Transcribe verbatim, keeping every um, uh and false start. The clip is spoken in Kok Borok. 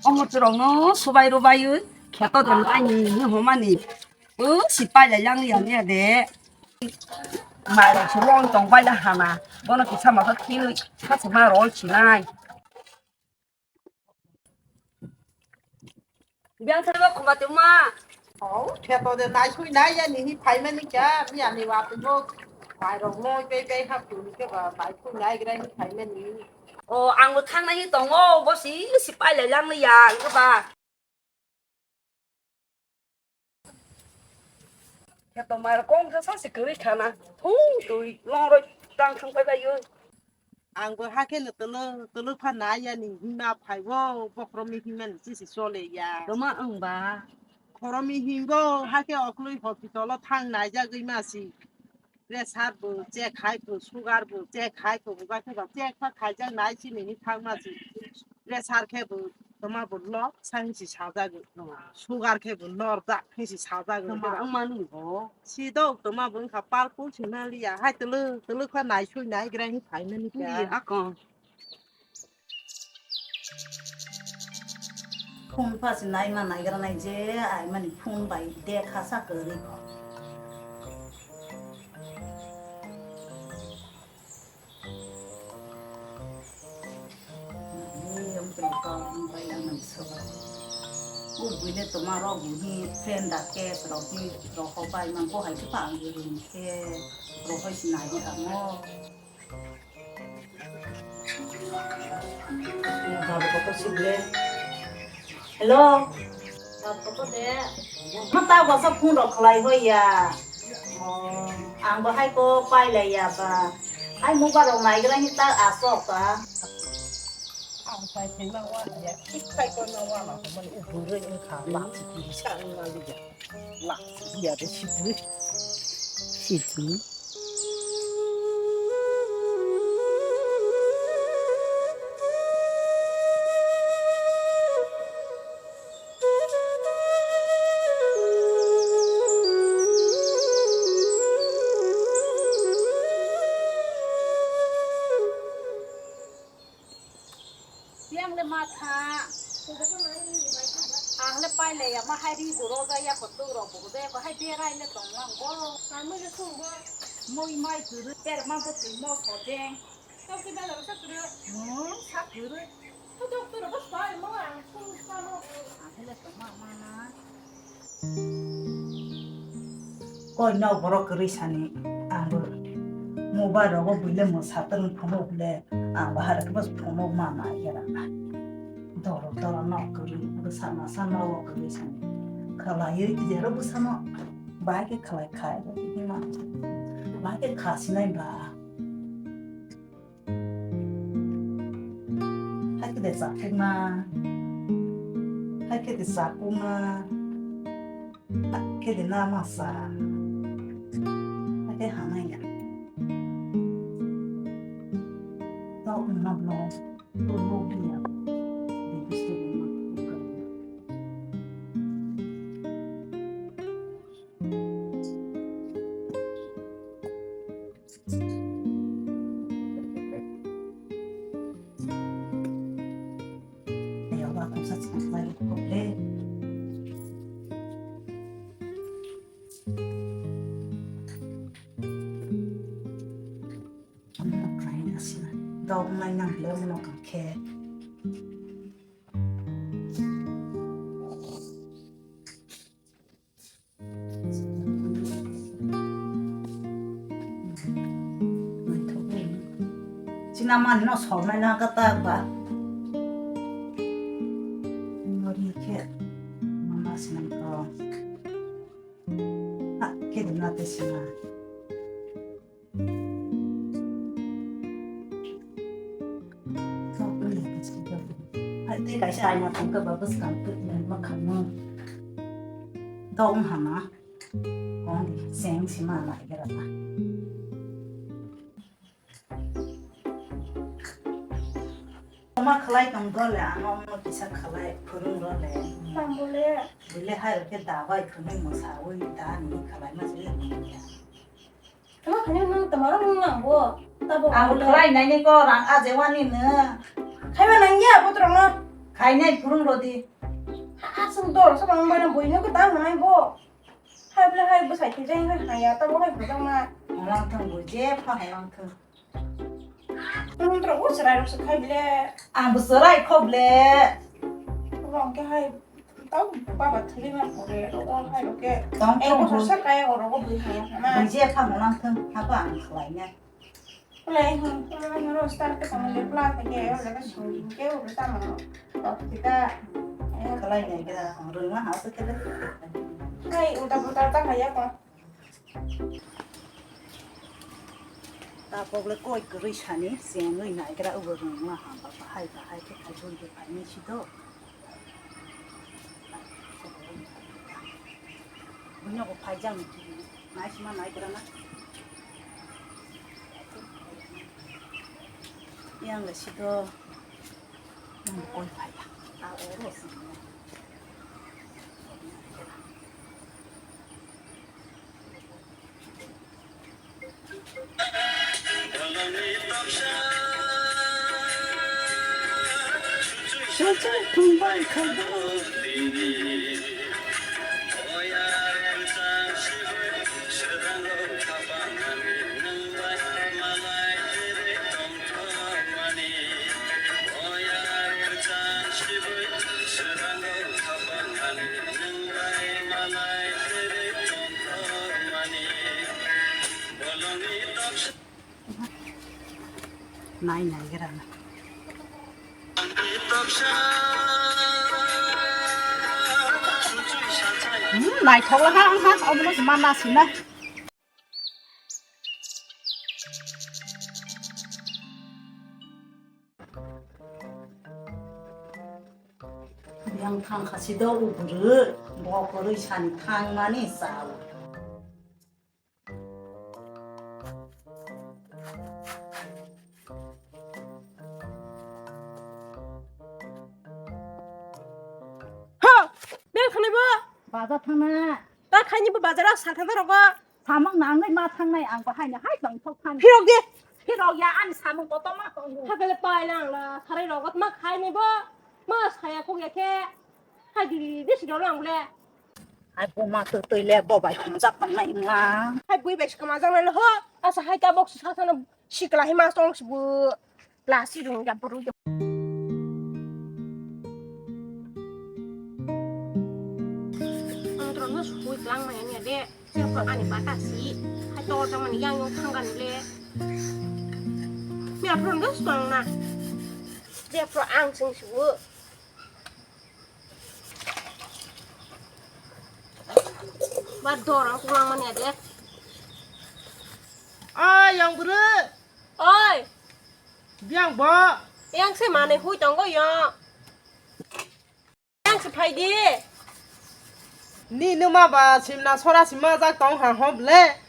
Omo chwrokno subai rubai kheto de laini ni homani. O si pailai lang ya ya de. Mai rok se long tong bai la hana. Bono kisa ma kha khil kha se ma rol chinai. Biang thani ba khuma te ma. Oh, kheto de nai sui nai ya ni hi phai mani kya, mi ani wa tu bo. Mai rok mo pe pe ha tu ke ba bai sui nai gra hi phai mani. O, ang bo thang nai hi tongo, bo si si pailai lang ya, ang ba. Kheto mai rok kong kha sa se kwrwi khana. Thung twi long roi tang thang pai bai yo. Ang bo hakhe no tolo tolo pha na ya ni hima phai bo bokhrom ni hima ni chisi chole ya. Toma ang ba. Khoromi hingo hakhe okloi hospital o thang nai jagwi ma si. Pressure bo check khai pho, sugar bo check khai pho, bo khe ba check pha khai jak nai chini ni thang ma si. Pressure khe bo toma bo lok sa hinsi sajagwi. Sugar khe bo lor jak hinsi sajagwi. Toma ang manu bo. Si do toma bo wngkha purple si maliya. Hai tolo tolo kha nai sui nai gra hi phai mani kya. Ui, akon. Phone pha si nai ma nai gra nai je ai mani phone bai de kha sa kwrwi kho. Ni yong tong kau ang bai ang nang soba. U buine toma rok buhi friend da case rok hi rok ho bai mang bo hai khe pa ang ring khe rok hoi si nai kha mo. Hello. Mata wasa phone rok khlai hoya. Oh, ang bo hai ko pai lai ya ba. Hai mobile rok nai gra hi ta asok ta. Ang sai thengna wa ya, thik khai ko na wa na ko mani u bwrwi wng kha, la si kisa wng na li ya. La, ya de situ. Situ. Yang le ma tha. Ang le pai le ya ma hai ri bo ro ga ya ko tu ro bo de ko hai berai le tong lang go. Ka mo le sung bo. Moi mai tu ru per ma bo tu mo so de. Ka ki ba lo sa tu ru. Mo sa tu ru. Ko doctor bo sa mo ang sung sa mo. Ang le tong ma ma na. Koi nok borok kwrwi sani ang bo mobile rogo buile mwsa twrwng phunuk le ang bo hai khe bw phunuk ma nai khe rana. Doro doro nok kwrwi bwsa masa nogo kwrwi sani khlaiwi khe aro bwsano bahai khe khlai khai ma bahai khe kha sinai ba. Hai khe de chakuma, hai khe de chakuma, hai khe de namasa, hai khe hamaya. Tao wngma blo, tao nokliya, de bisto wngma. Dok nai nang le mano khe. China man no sol mai na ka ta ba. Mori khe mama sinam ko. Ha, khe de na te sina. Hai tei kaisa aina tongkha ba bwskang twtwlangma khamwi. Dong hama. Kong di seng sima nai gra ba. Oma khlai tong dole ano omo kisa khlai phurung dole. Tang bole. Bole hai rokhe dabai phunui mwsaui da ni khlai ma se. Tama khani nang tama rok nang bo. Tabo ang khlai nai ni ko rang a je wani no. Khaiba nang ya botrok no. Khainai phurung rodi. Aswk dol sa bang bana buino ko tang nai bo. Hai bole hai bwsai thwijak hai haya ta bo hai bwjakma. Hwnlang thang bo je pha hwnlang thang. Nwng tro o chwrai rok se khai bole. Ang bo chwrai kho bole. Bo ang khe hai tau baba thwi ma pore ro o hai rok khe. Tong tong bo. Sa kaya oro bo bui haya hana. Bo je pha hwnlang thang ha ba ang khlai nai. Pulai hwn, pulai hwn, ro start ka tamo le pla ka ke, ro le ka sung ke, ro tamo. Tok kita. Kalai ne kira, ro ma ha se kira. Hai, uta puta ta haya ko. Ta pok le koi kwrwi sani, sengwi nai kira, ubo rung ma ha, ba bahai, bahai khe khai bui de phai ni si do. Buino bo phaijak ni kiri. Naisima naigra na. Yang le sito. Nang koi phaiya. A oro si. Nai nai gra na. Hmm, naithok la ha, ha, omo no se ma na si na. Yang thang kha si do u bwrwi, bo kwrwi sani thang mani sa o. Ha! Bel khanai bo? Bajar thangna. Ta khaini bo bajar o sa thang rogo. Samung nangnai ma thangnai ang bo haino hai tong thok thang. Phirok di. Phirok ya ani samung koto ma tongo. Hakele pai lang la sarai rogo ma khaini bo. Ma saya kok ya khe. Hai di di si dolo ang le. Hai bo ma to toi le bo bai khum jak tang nai ma. Hai bui bai khum jak nai ho. Asa hai ta bok sa sa no sikla hi ma tong si bu. Lasi rung ya buru ya. Ang tro no sui klang ma ya de. Siapa ani bata si. Hai to ta mani yang yang thang kan le. Mi apron dos tong na. Dia pro ang sing su. Ba dorang kulang mani ade. Ah, yang buru. Oi. Biang bo. Yang se mane hui tonggo yo. Yang se phai di. Ni numa ba simna sora sima jak tong ha hob le.